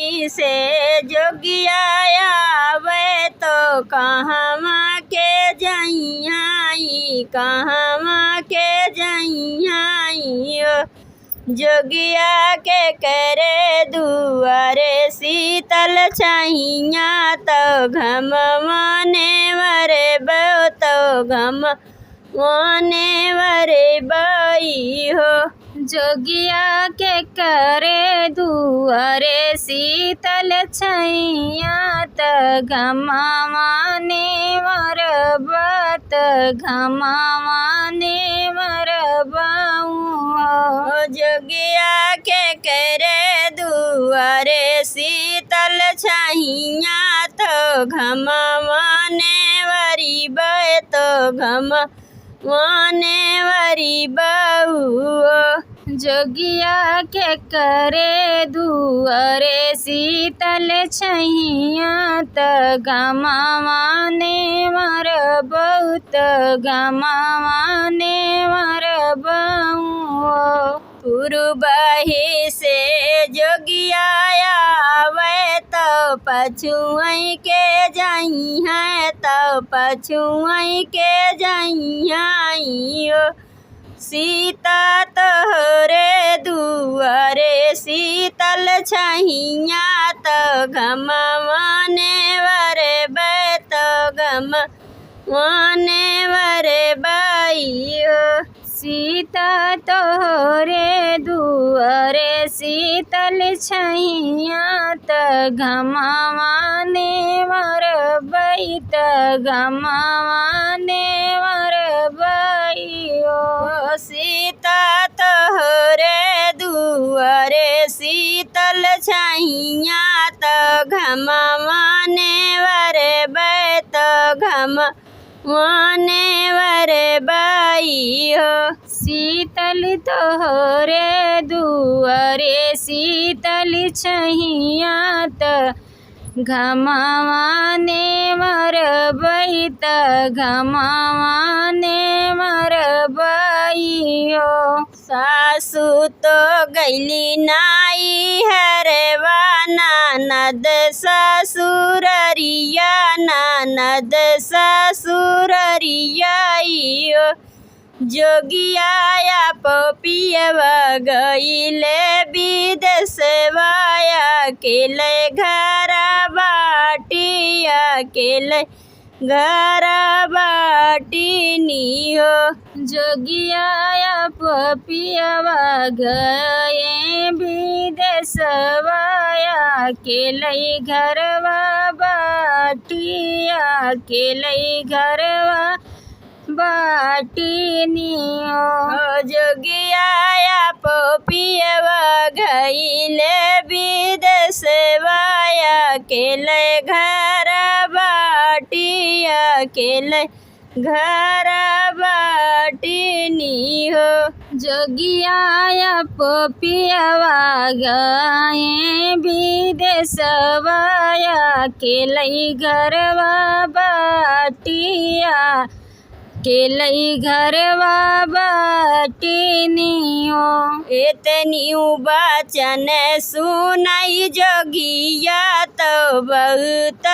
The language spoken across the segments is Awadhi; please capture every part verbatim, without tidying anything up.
से जोगिया आवे तो कहवा के जइहाँ, कहवा के जइहाँ ओ। जोगिया के करे दुआरे शीतल छहिया, तो घमवा नेवरे बो, तो घमवा नेवरे बई हो। जोगिया के करे दुआरे शीतल छहिया, त घमवा नेवरे बो, त घमवा नेवरे बऊ हो। जोगिया के करे दुआरे शीतल छहिया, तो घमवा नेवरी बे, तो घमवा नेवरी बऊ हो। जोगिया के करे दुआरे शीतल छहिया, त घमवा नेवरे बो, त घमवा नेवरे बऊ हो। पूर्वही से जोगिया आवे, तो पछुआई के जइहाँ, तो पछुआई के जइहाँ ओ। सीता तोहरे दुआरे शीतल छहिया, तो घमवा नेवरे बे, तो घमवा नेवरे बई हो। सीता तोहरे दुआरे शीतल छहिया, त घमवा नेवरे बई, त घमवा नेवरे बई हो। सीता तोहरे दुआरे शीतल छहिया, त घमवा नेवरे बे, त घमवा नेवरे बई हो। शीतल तोहरे दुआरे शीतल छहिया, त घमवा नेवरे बई, त घमवा नेवरे बई हो। सासु तो गइली नइहरवा, ननद ससुररिया, ननद ससुररिया ई ओ। जोगिया या पपियवा गइले बिदेसवा, अकेले घर बाटी, अकेले घर बाटी नी हो। जोगिया या पपियवा गए बिदेसवा, अकेले घरवा बाटी, अकेले घरवा बाटी नी हो। ओ जोगिया या पपियवा गइले बिदेसवा, अकेले घर बाटी, अकेले घर बाटी नी हो। जोगिया या पपियवा गए बिदेसवा, अकेले घरवा बाटी, अकेले घरवा बाटी नी हो। एतनी वचन सुनई जोगिया, तो बहुत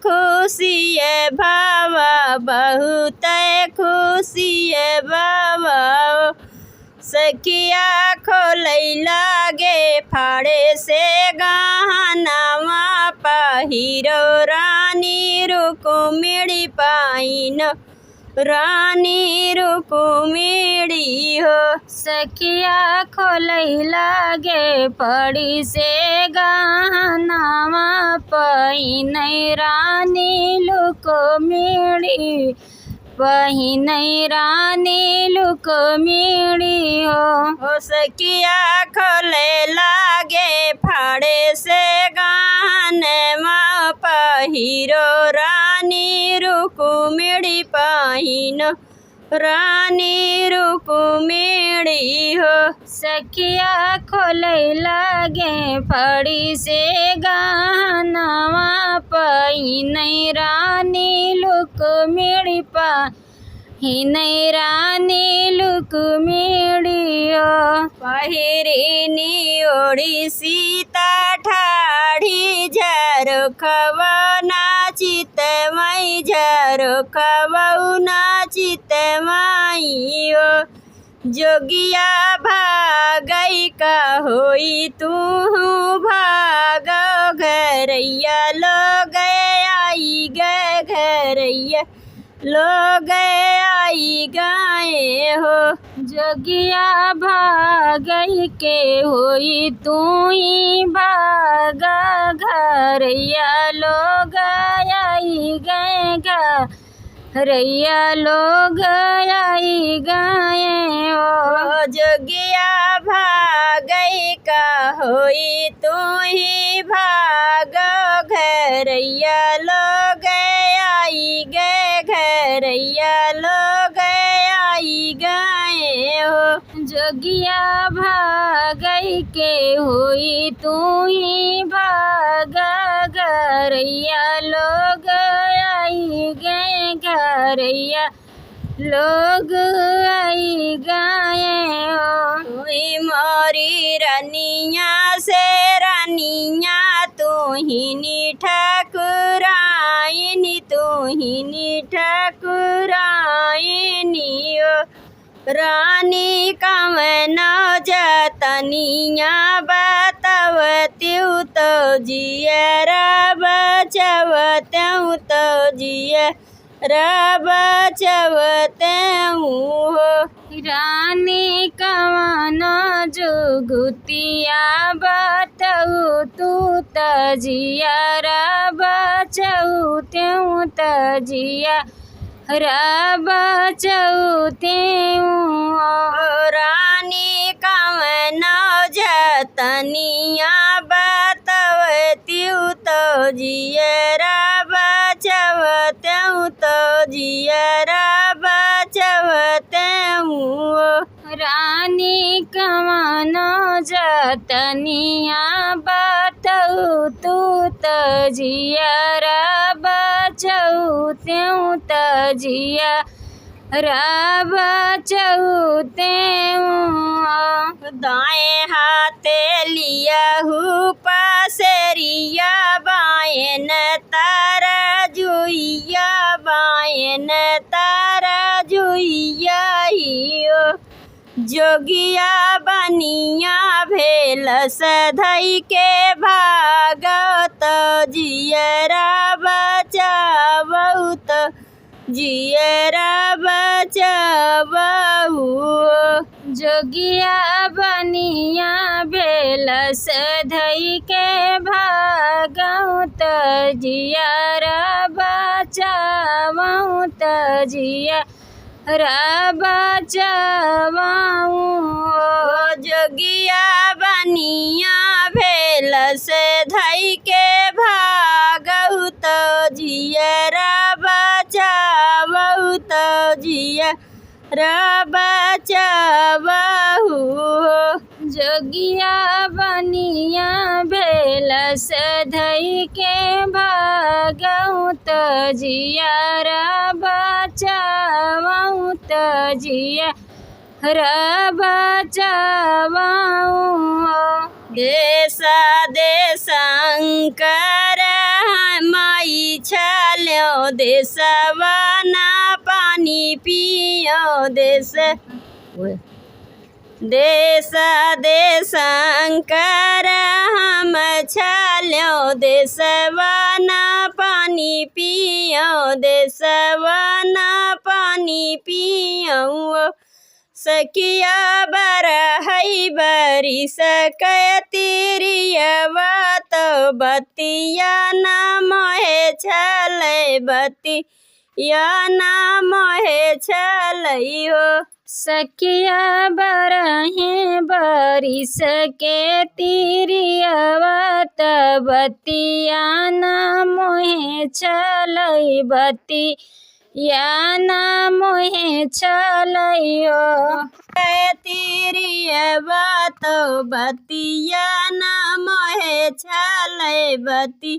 खुशी भवा, बहुत खुशी भवा। सखिया खोलई लागे फाड़े से गहनवा, पहिरो रानी रुक्मिणी पहिनो रानी रुक्मिणी हो। सखिया खोलई लागे फाड़े से गहनवा, पहिनै रानी रुक्मिणी, पहिनै रानी रुक्मिणी हो। ओ सखिया खोले लागे फाड़े से गहनवा, पहिरो रानी रुक्मिणी पहिनो रानी रुक्मिणी हो। सखिया खोले लागे फाड़े से गहनवा, पहिनै रानी रुक्मिणी पा हिनै रानी लुकुमिडियो। पहिरिनी ओढी सीता ठाढी झरोखवौ ना चितवै, झरोखवौ ना चितवै ओ। जोगिया भागै का होई तूहूँ भागौ, घरैया लोग आइगै, घरैया लोग आइगै हो। जोगिया भागै के होई तूहीं भागौ, घरैया लोग आइगै, घरैया लोग आइगै हो। ओ जोगिया भागै का होई तूहीं भागौ, घरैया लोग आइगै, घरैया लोग आइगै हो। जोगिया भागै के होई तूहीं भागौ, घरैया लोग आइगै, घरैया लोग आइगै हो। तूहीं मोरी रनिया से रनिया, तूहीं नी ठकुराइन, तूहीं नी ठकुराइन ओ। रानी कवनो जतनिया बतवतिउ तौ जियरा बचवतिउ तौ जियरा बचवतिउ हो। रानी कवनो जुगुतिया बतवतु तौ जियरा बचवतिउ तौ जियरा बचवतिउ। ओ रानी कवनो जतनिया बतवतिउ तौ जियरा बचवतिउ तौ जियरा बचवतिउ ओ। रानी कवनो जतनिया बतवतु तौ जियरा बचवतिउ तौ जियरा बचवतिउ। दाएँ हाथे लियहु पसेरिया, बाएँ तरजुइया, बाएँ तरजुइया ही ओ। जोगिया बनिया भेलस धइके भागौ तौ जियरा बचावौ तौ जियरा बचावौ। जोगिया बनिया भेलस धइके भागौ तौ जियरा बचावौ तौ जियरा बचावौ। ओ जोगिया बनिया भेलस धइके भागौ तौ जियरा बचावौ तौ जियरा बचावौ। जोगिया बनिया भेलस धइके भागौ तौ जियरा बचावौ तौ जियरा बचावौ। देसा देसांकर हम इछाल्यौ, देसवा ना पानी पियौ, देस देसा देसांकर हम छाल्यौ, देसवा ना पानी पियौ, देसवा ना पानी पियौ। सखिया बरहै बरिस कै तिरियवा तौ बतिया ना मोहे छालै बति या ना मोहे छालै हो। सखिया बरहै बरिस कै तिरियवा तौ बतिया ना मोहे छालै बतिया ना मोहे छालै हो। कै तिरियवा तौ बतिया ना मोहे छालै बति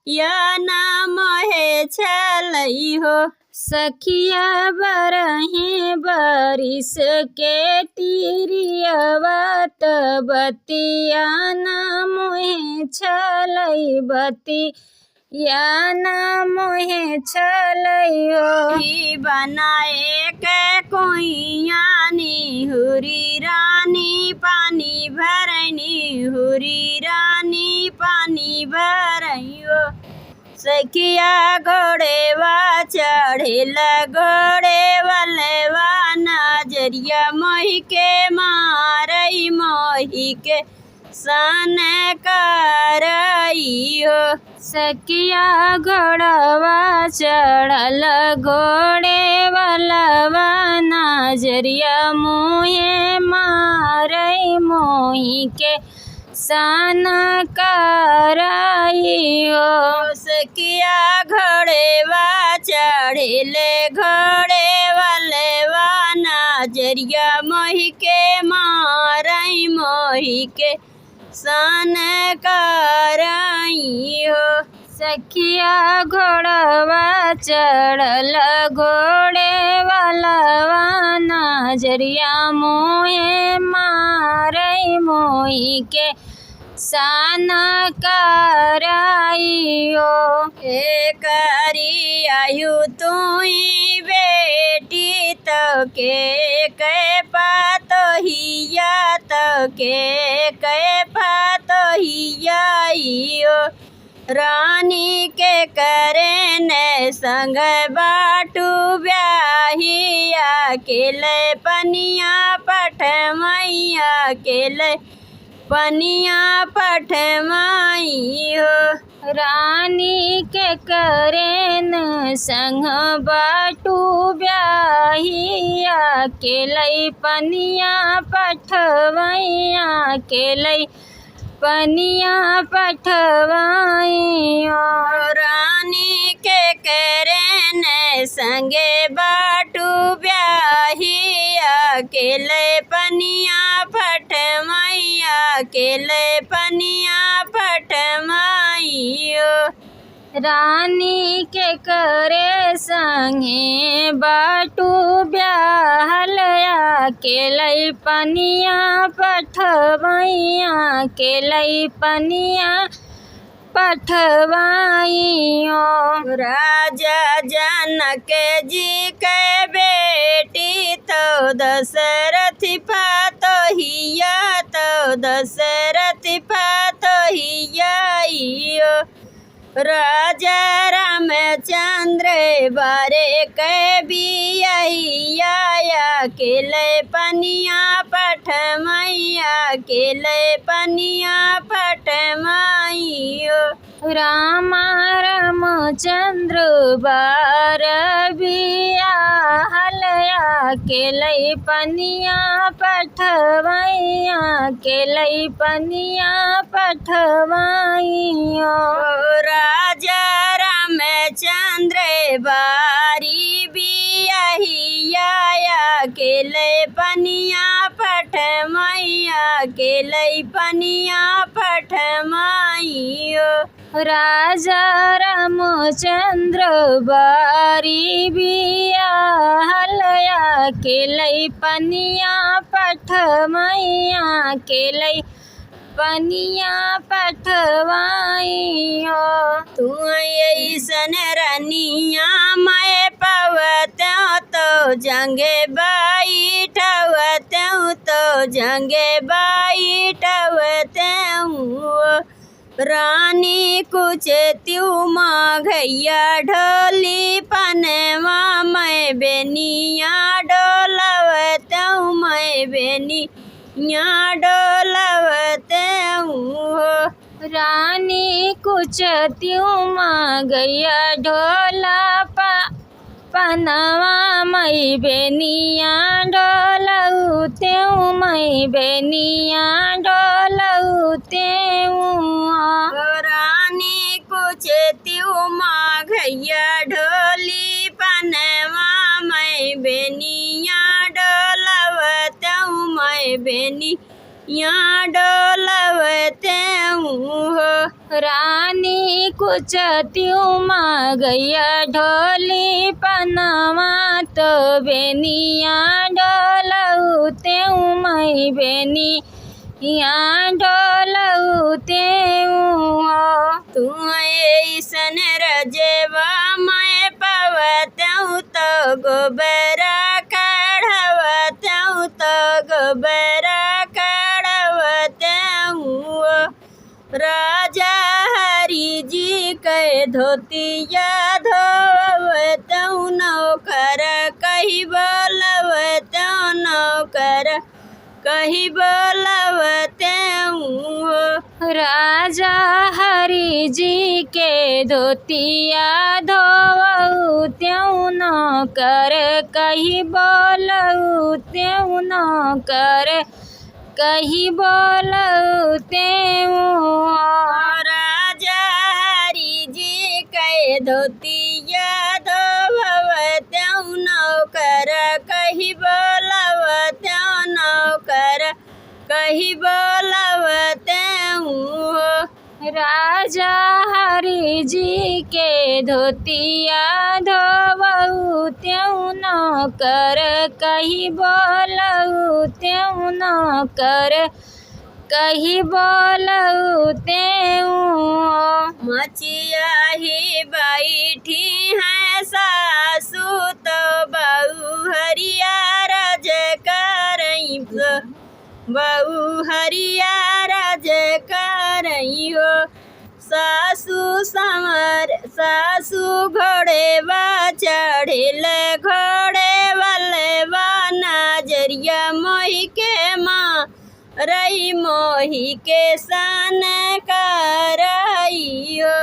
या ना मोहे छालै हो। सखिया बरहे बरिस के तिरियवा त बतिया ना मोहे छलई बतिया ना मोहे छलई हो। ही बनाए के कुइया निहुरी रानी पानी भरई निहुरी रानी पानी भरई हो। सखिया घोड़ेवा चढ़ेल घोड़े वलवा नजरिया मोहि के मारई मोहि के सन करई हो। सखिया घोड़वा चढ़ल घोड़े वलवा नजरिया मोहे मारई मोहि के सन करई हो। सखिया घोड़ेवा चढ़ेले घोड़े वलवा नजरिया मोहि के मारई मोहि के सन करई हो। सखिया घोड़वा चढ़ल घोड़े वलवा नजरिया मोहे मारई मोहि के सन करई हो। एकरी आयु तुई बेटी तो के कै पातोहिया तो के कै पातोहिया इयो। रानी के करेन संग बाटू ब्याही अकेले पनिया पठमई अकेले पनिया पठमई हो। रानी के करेन संग बाटू ब्याही अकेले पनिया पठवई अकेले पनिया पठवई हो। रानी के करेन संगे बाटू ब्याही अकेले पनिया पठवई अकेले पनिया पठवई हो। रानी के करे संगे बाटू ब्याहल अकेले पनिया पठवई अकेले पनिया पठवई हो। राजा जनक जी के बेटी तो दशरथ पातोहिया तो दशरथ पातोहिया इयो। राजा रामचंद्र बारे के बियहिया अकेले पनिया पठमई अकेले पनिया पठमई हो। रामा रामचंद्र बार बियाहल अकेले पनिया पठवई अकेले पनिया पठवई हो। राजा रामचंद्र बारी बियहिया अकेले पनिया पठमई अकेले पनिया पठमई हो। राजा रामचंद्र बारी बियाहल अकेले पनिया पठवई अकेले पनिया पठवई हो। तू अइसन रनिया मैं पवतेउ तो जंगे बैठवतेउ तो जंगे बैठवतेउ। रानी कुछ तिउ माघैया ढोली पनवा मैं बेनिया डोलवतेउ मैं बेनिया डोलवतेउ हो। रानी कुछ तिउ माघैया ढोला प पनवा मैं बेनिया डोलउतेउ मैं बेनिया डोलउतेउ। रानी कुछ तिउ माघैया ढोली पनवा मैं बेनिया डोलवतेउ मैं बेनी या डोलवतेउ हो। रानी कुचतिउ मा गइया ढोली पनवा तो बेनिया डोलउतेउ मई बेनी या डोलउतेउ हो। तू अइसन रजवा मय पवतेउ तो गोबरा काढ़वतेउ तो गोबरा काढ़वतेउ हो। राजा हरि जी के धोतिया धोवतेउ नौकर कहि बोलवतेउ नौकर कहि बोलवतेउ हो। राजा हरि जी के धोतिया धोवतेउ नौकर कहि बोलवतेउ नौकर कहि बोलवतेउ हो। राजा हरि जी के धोतिया धोवतेउ नौकर कहि बोलवतेउ नौकर कहि बोलवतेउ हो। राजा हरि जी के धोतिया धोवतेउ नौकर कहि बोलवतेउ नौकर कहि बोलवतेउ हो। मचिया ही बैठी हैं सासु तो बहु हरिया रज करई। बहु हरिया रज करई हो। सासु संवर सासु घोड़ेवा चढ़िल घोड़ेवलवा नजरिया मोहि के मारई मोहि के सन करई हो।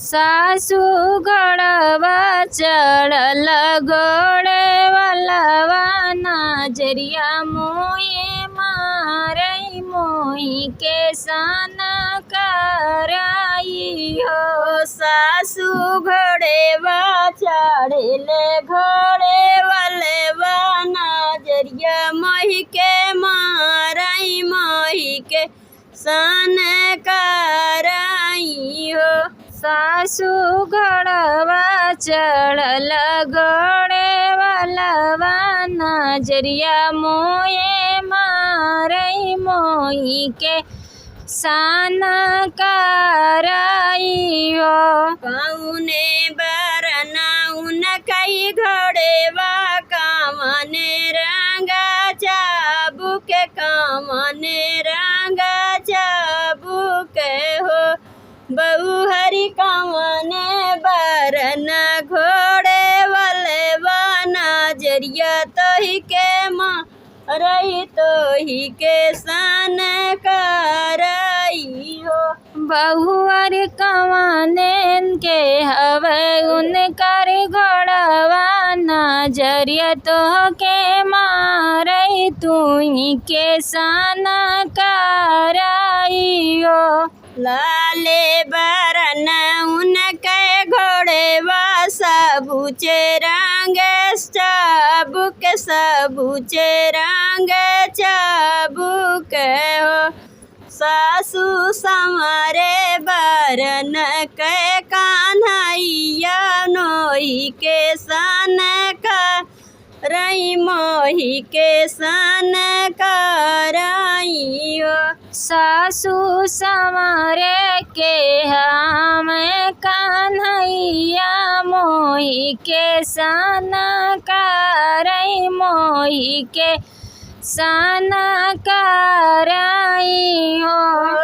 सासु घोड़वा चढ़ल घोड़ेवलवा नजरिया मोहे मारई मोहि के सन करई हो। सासु घोड़ेवा चढ़िल घोड़ेवलवा नजरिया मोहि के मारई मोहि के सन करई हो। सासु घोड़वा चढ़ल घोड़ेवलवा नजरिया मोहे मारई मोहि के सन करई हो। कउने बरन उनकइ घोड़ेवा कवने रंग चाबुक, कवने रंग चाबुक हो। बहु हरि कवने बरन घोड़ेवलवा नजरिया तोहि के मारई तोहि के सन करई हो। बहु हरि कवने के हवे उनकर घोड़वा नजरिया तोहके मारई तोहि के सन करई हो। लाले बरन उनके घोड़ेवा सबुचे रंग चाबुक, सबुचे रंग चाबुक हो। सासु संवरे बरन के कन्हैया नोहि के सन करई मोहि के सन करई हो। सासु संवरे के हवे कन्हैया मोहि के सन करई मोहि के सन करई हो।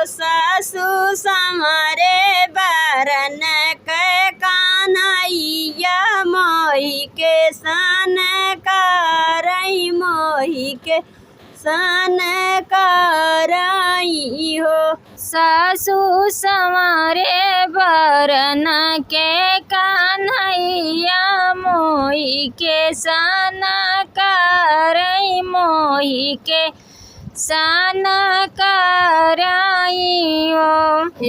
सासु संवरे बरन के कन्हैया मोहि के सन करई मोहि के सन करई हो। सासु संवरे बरन के कन्हैया मोहि के सन करई मोहि के सन करई हो।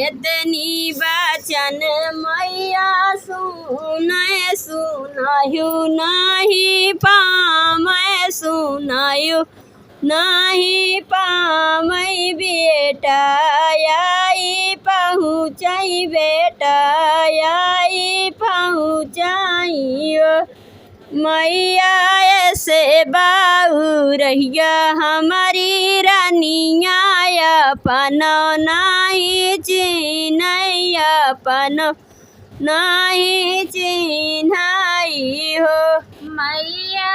एतनी बचन मैया सुनय सुनहु नाहीं पावय सुनहु नाही पावै बेटा, आई पहुँचै बेटा, आई पहुँचै हो। मैया ऐसे बाऊ रहिया हमरी रनिया, अपन नाही चिन्है, अपन नाही चिन्है हो। मैया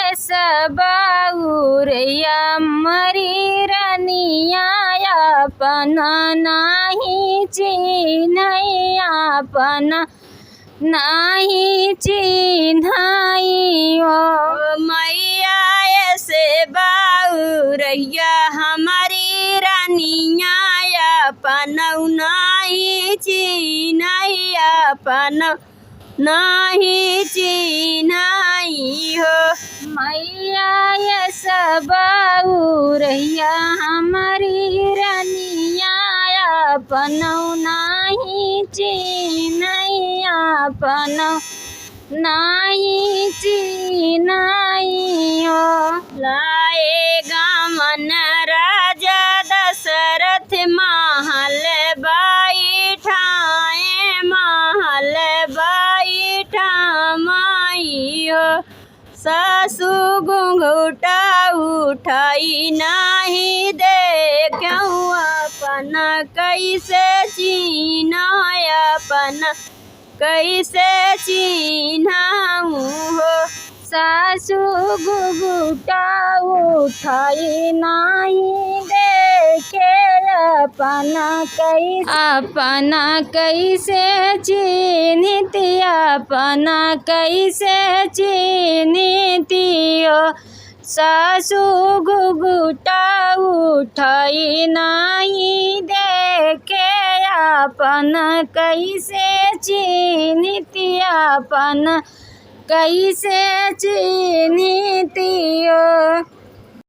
ऐसे बाऊ रहिया हमरी रनिया, अपन नाही चिन्है, अपन नाही चिन्है हो। मैया ऐसे बाऊ रहिया हमरी रनिया, अपन नाही चिन्है, अपन नाही चिन्है हो। मैया ऐसे बाऊ रहिया हमरी रनिया, अपन नाही चिन्है, अपन नाही चिन्है हो। लाए गवन राजा दशरथ महल बैठाए, महल बैठाए हो। सासु घुंघटा उठाई नाही देख्यौ, अपन कैसे चिन्है, अपन कैसे चिन्हौ हो। सासु घुंघटा उठाई नाही देखे, अपन कैसे, अपन कैसे चिन्हित, अपन कैसे चिन्हित हो। सासु घुंघटा उठाई नाही देखे, अपन कैसे चिन्हित, अपन कैसे चिन्हित हो।